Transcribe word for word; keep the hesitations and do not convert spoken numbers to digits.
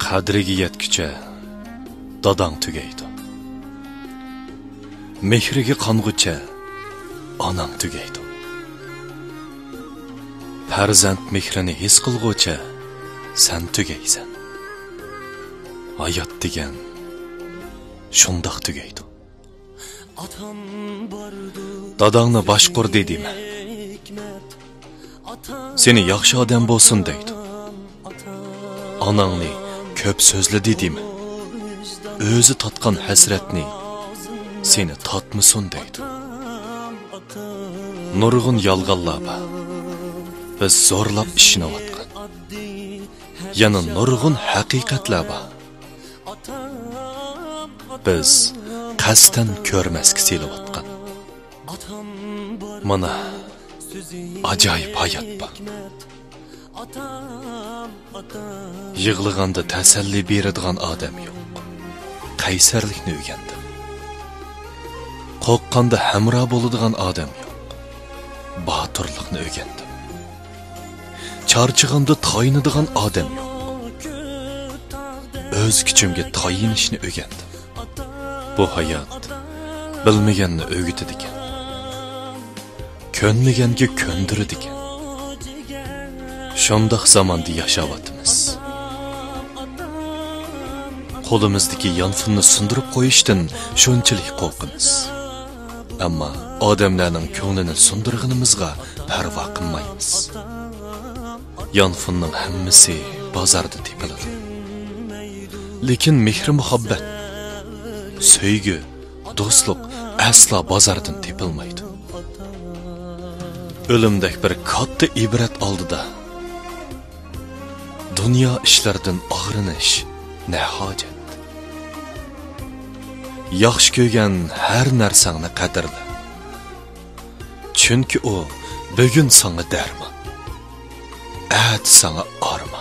قەدرىگە يەتكۈچە داداڭ تۈگەيدۇ. مېھرىگە قانغۇچە ئاناڭ تۈگەيدۇ. پەرزەنت مېھرىنى ھېس قىلغۇچە سەن تۈگەيسەن. ھايات دېگەن شۇنداق تۈگەيدۇ. داداڭنى باشقۇردى دېمە. سېنى ياخشى ئادەم بولسۇن دەيدۇ. ئاناڭنى كۆپ سۆزلىدى دېمە. ئۆزى تارتقان ھەسرەتنى سېنى تارتمىسۇن دەيدۇ. نۇرغۇن يالغانلار بار. بىز زورلاپ ئىشىنىۋاتقان. يەنە نۇرغۇن ھەقىقەتلەر بار. بىز قەستەن كۆرمەسكە سېلىۋاتقان. مانا، ئاجايىپ ھايات بۇ. يىغلىغاندا تەسەللى بېرىدىغان ئادەم يوق. قەيسەرلىكنى ئۆگەندىم. قورققاندا ھەمراھ بولىدىغان ئادەم يوق. باتۇرلۇقنى ئۆگەندىم. چارچىغاندا تايىنىدىغان ئادەم يوق. ئۆز كۈچۈمگە تايىنىشنى ئۆگەندىم. بۇ ھايات بىلمىگەننى ئۆگىتىدىكەن. كۆنمىگەنگە كۆندۈرىدىكەن. شۇنداق زاماندا ياشاۋاتىمىز. قولىمىزدىكى يانفوننى سۇندۇرۇپ قويۇشتىن شۇنچىلىك قورقىمىز. ئەمما ئادەملەرنىڭ كۆڭلىنى سۇندۇرغىنىمىزغا پەرۋا قىلمايمىز. يانفوننىڭ ھەممىسى بازاردا تېپىلىدۇ. لېكىن مېھرى-مۇھەببەت، سۆيگۈ، دوستلۇق ئەسلا بازاردىن تېپىلمايدۇ. ئۆلۈمدەك بىر كاتتا ئىبرەت ئالدىدا دۇنيا ئىشلىرىدىن ئاغرىنىش نە ھاجەت؟ ياخشى كۆرگەن ھەر نەرسەڭنى قەدىرلە. چۈنكى ئۇ بۈگۈن ساڭا دەرمان، ئەتە ساڭا ئارمان.